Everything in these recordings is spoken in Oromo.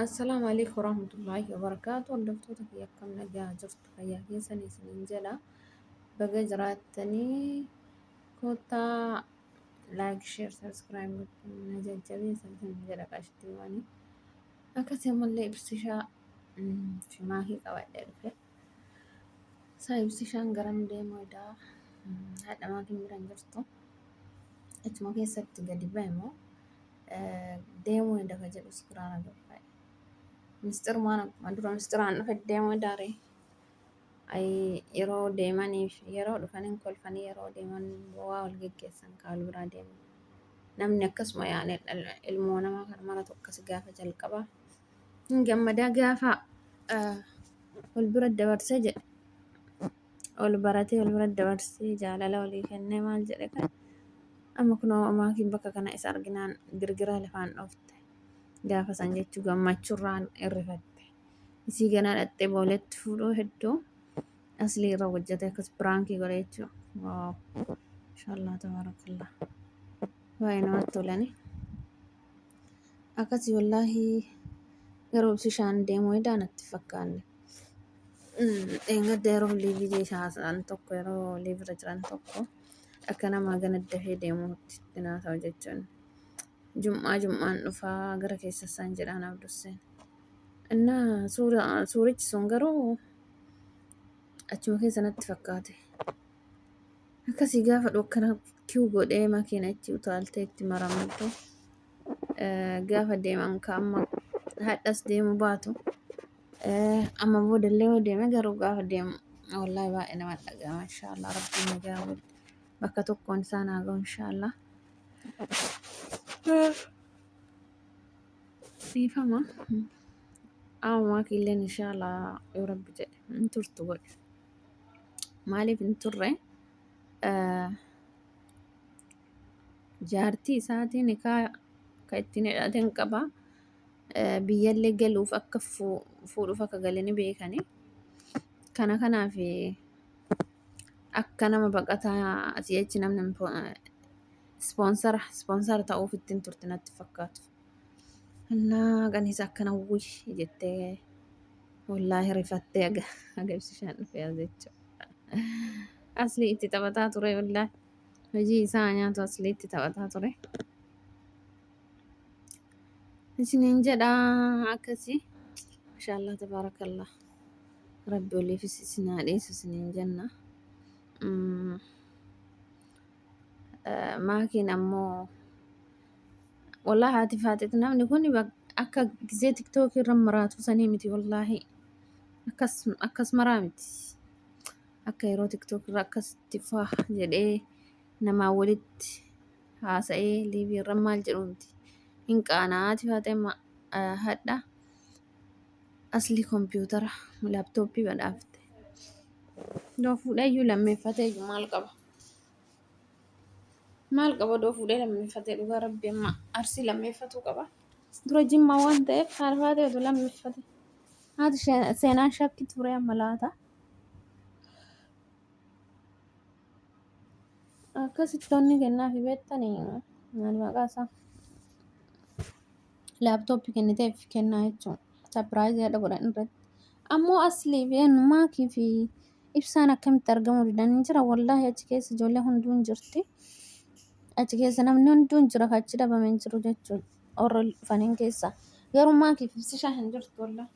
Assalaamu alaikum warahmatullaahi wabarakaatu. Hordoftoota kiyya akkam nagaa jirtu fayyaa keessan isiniin jedha. Baga jiraattanii kottaa like, share, subscribe gochuun na jajjabeessa isin jedha qashtiiwwani. Akkasii ammallee ibsishaa shimaakii qabadhee dhufe. Isaa ibsishaan garam deemuu edaa haadha maatiin bira hin jirtu. Achuma keessatti gadi ba'e moo deemuu eda ka jedhus biraa na gabba'e. Misxirumaan akkuma dura misxiraan dhufe deemuu edaare. Yeroo deemaniif yeroo dhufaniin kolfanii yeroo deeman boo'aa wal geggeessan kaa wal biraa deeman. Namni akkasuma yaa'anii ilmoo namaa kana maratu akkas gaafa jalqabaa. Hin gammadaa gaafa wal bira dabarsee jedhe. Ol baratee wal bira dabarsee jaalala walii kennee maal jedhe kan amma kunoo maakiin bakka kana isa arginaan girgiraa lafaan dhoofte. Gaafa san jechuu gammachuurraan irrifatte. Isii ganaa dhaxxee booletti fuudhuu hedduu aslii irra hojjete akkas piraankii godhe jechuu. Waaw. Inshaallah tabaarakallah. Baay'ee namatti tolani. Akkasii wallaahi garuu ibsishaan deemuu edaa natti fakkaanne. Dheengadda yeroo liivii haasa'an tokko yeroo liivirra jiran tokko akka namaa gana dafee deemuutti itti naasa'u jechuun. Jum'aa jum'aan dhufaa gara keessa isaan jedhaan Abdusseen. Innaa suurichi sun garuu achuma keessa natti fakkaate. Akkasii gaafa dhokkana kiw godhee makiina achi utaaltee itti maramtu gaafa deeman ka amma hadhas deemu baatu amma boodallee yoo deeme garuu gaafa deemu wallaahi baay'ee nama dhaga'ama inshaallah rabbiin nagaa wal bakka tokkoon isaan haa ga'u inshaallah. Dhiifama. Amma kiilleen inshaallah yoo rabbi jedhe hin turtu godhe. Maaliif hin turre? Jaartii isaatiin nikaa ka ittiin hidhateen qaba. Biyyallee galuuf akka fuudhuuf akka gale ni beekani. Kana kanaaf akka nama baqataa asii achi namni ispoonsara ta'uuf ittiin turte natti fakkaatu. Innaa qaniisa akkana wuy jettee wallaahi rifattee aga aga ibsishaan dhufee as jechuudha. Aslii itti taphataa ture wallaahi. Hojii isaa nyaatu aslii itti taphataa ture. Isiniin jedha akkasii. Mashallah tabaarakallah. Rabbi oliifis isin haa dhiisu isiniin jenna. Maakiin ammoo Wallaahi haati faaxeeti namni kun akka gisee tiktookii irra maraatu sanii miti wallaahi akkas akkas maraa miti akka yeroo tiktook irra akkasitti faa jedhee namaa walitti haasa'ee liivii irra maal jedhu miti hin qaanaa haati faaxee amma hadha aslii kompiitara laaptooppii badhaafte. Doo fuudhee iyyuu lammeeffatee iyyuu maal qaba? Maal qaba odoo fuudhee lammeeffatee dhugaa rabbi amma arsii lammeeffatuu qaba. Dura jimmaa waan ta'eef haadha faatee odoo lammeeffate. Haati seenaan shakki ture amma laata. Akkasitti onni kennaafi beektanii maal maqaa isaa laaptooppii kenniteef kennaa jechuun sapiraayizii haadha godhan irratti. Ammoo aslii fi maakii fi Ibsaan akkamitti argamuu didan hin jira wallaahi achi keessa ijoollee hunduu hin jirti. Achi keessa namni hunduu hin jira achi dhabame hin jiru jechuudha. Warra dhufaniin keessa. Garuu maakiif ibsishaa hin jirtu wallaahi.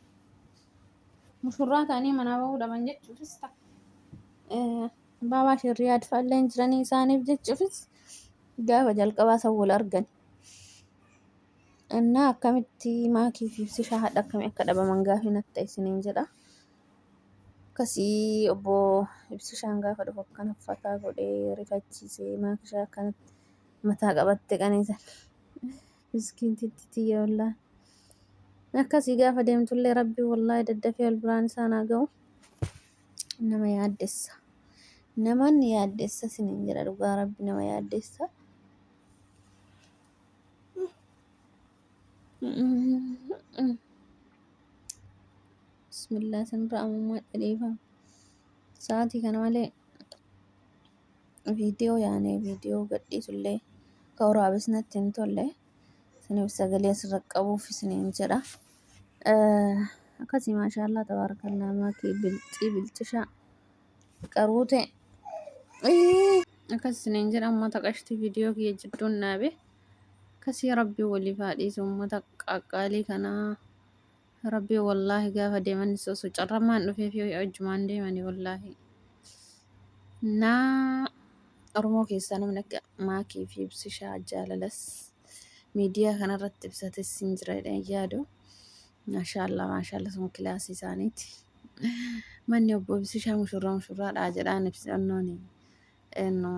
Mushurraa ta'anii manaa bahuu dhaban jechuufis ta'a. Baabaa ishee Riyaad fa'allee hin jiranii isaaniif jechuufis gaafa jalqabaa san wal argan. Innaa akkamitti maakii fi ibsishaa haadha akkamii akka dhabaman gaafii natti ta'e isiniin jedha. Akkasii obbo Ibsishaan gaafa dhufu akkana fataa godhee rifachiisee maakishaa akkanatti mataa qabatte qaniisa. Miskiintitti tiyya wallaahi. Akkasii gaafa deemtullee rabbi wallaahi daddafee ol biraan isaan haa ga'u. Nama yaaddessa. Naman yaaddessa isiniin jedha dhugaa rabbi nama yaaddessa. Bismillah isinirra amummaa dhedheefama. Sa'aatii kana malee viidiyoo yaanee viidiyoo gadhiisullee ka waraabes natti hin tolle. Isiniif sagalee asirra qabuuf isiniin jedha. Akkasii maashaallah tabaarakallaa maakii bilcii bilcishaa qaruute. Akkas isiniin jedha uummata qashtii viidiyoo kiyya jidduun dhaabe. Akkasii rabbii waliif haa dhiisu uummata qaqqaalii kanaa. Rabbii wallaahi gaafa deemanis osoo carrammaan dhufee fi hojjumaan deemanii wallaahi. Naa Oromoo keessaa namni akka Maakii fi Ibsishaa jaalalas miidiyaa kanarratti ibsates hin jira jedhee hin yaadu. Maashaallah maashaallah sun kilaasii isaaniiti. Manni obbo Ibsishaa mushurraa mushurraadha jedhaan ibsannoon eenyu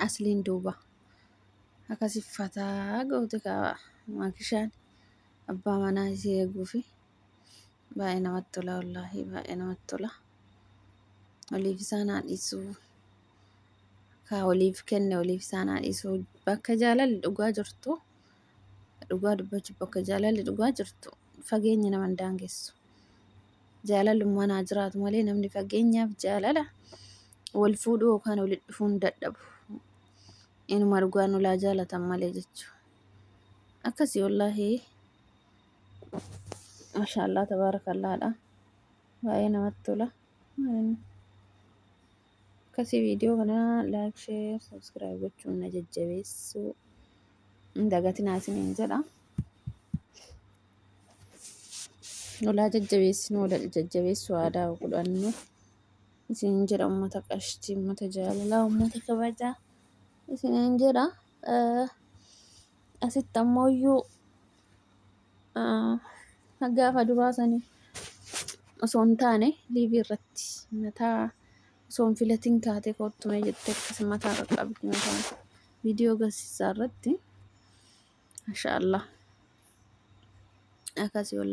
asliin duuba. Akkasi fataa goote kaa Maakishaan abbaa manaa isii eeguufi baay'ee namatti tola wallaahi baay'ee namatti tola. Waliif isaan haa dhiisu. Kaa waliif kenne waliif isaan haa dhiisu. Bakka jaalalli dhugaa jirtu dhugaa dubbachuuf bakka jaalalli dhugaa jirtu fageenyi nama hin daangessu. Jaalalummaan haa jiraatu malee namni fageenyaaf jaalala wal fuudhuu yookaan walitti dhufuu hin dadhabu. Inuma dhugaan olaa jaalatan malee jechuudha. Akkasii wallaahi maashaallah tabaarakallaadha. Baay'ee namatti tola. Akkasii viidiyoo kana like, share, subscribe gochuun na jajjabeessuu hin dagatinaa isiniin jedha. Olaa jajjabeessinu wal jajjabeessuu aadaa godhannu isiniin jedha uummata qashtii, uummata jaalalaa, uummata kabajaa isiniin jedha. Asitti ammoo iyyuu gaafa duraa sanii osoo hin taane liivii irratti mataa osoo hin filatin kaatee koottume jettee akkas mataa qaqqabdi mataa viidiyoo agarsiisaa irratti. Masha Allah. Akkasii wallaahi.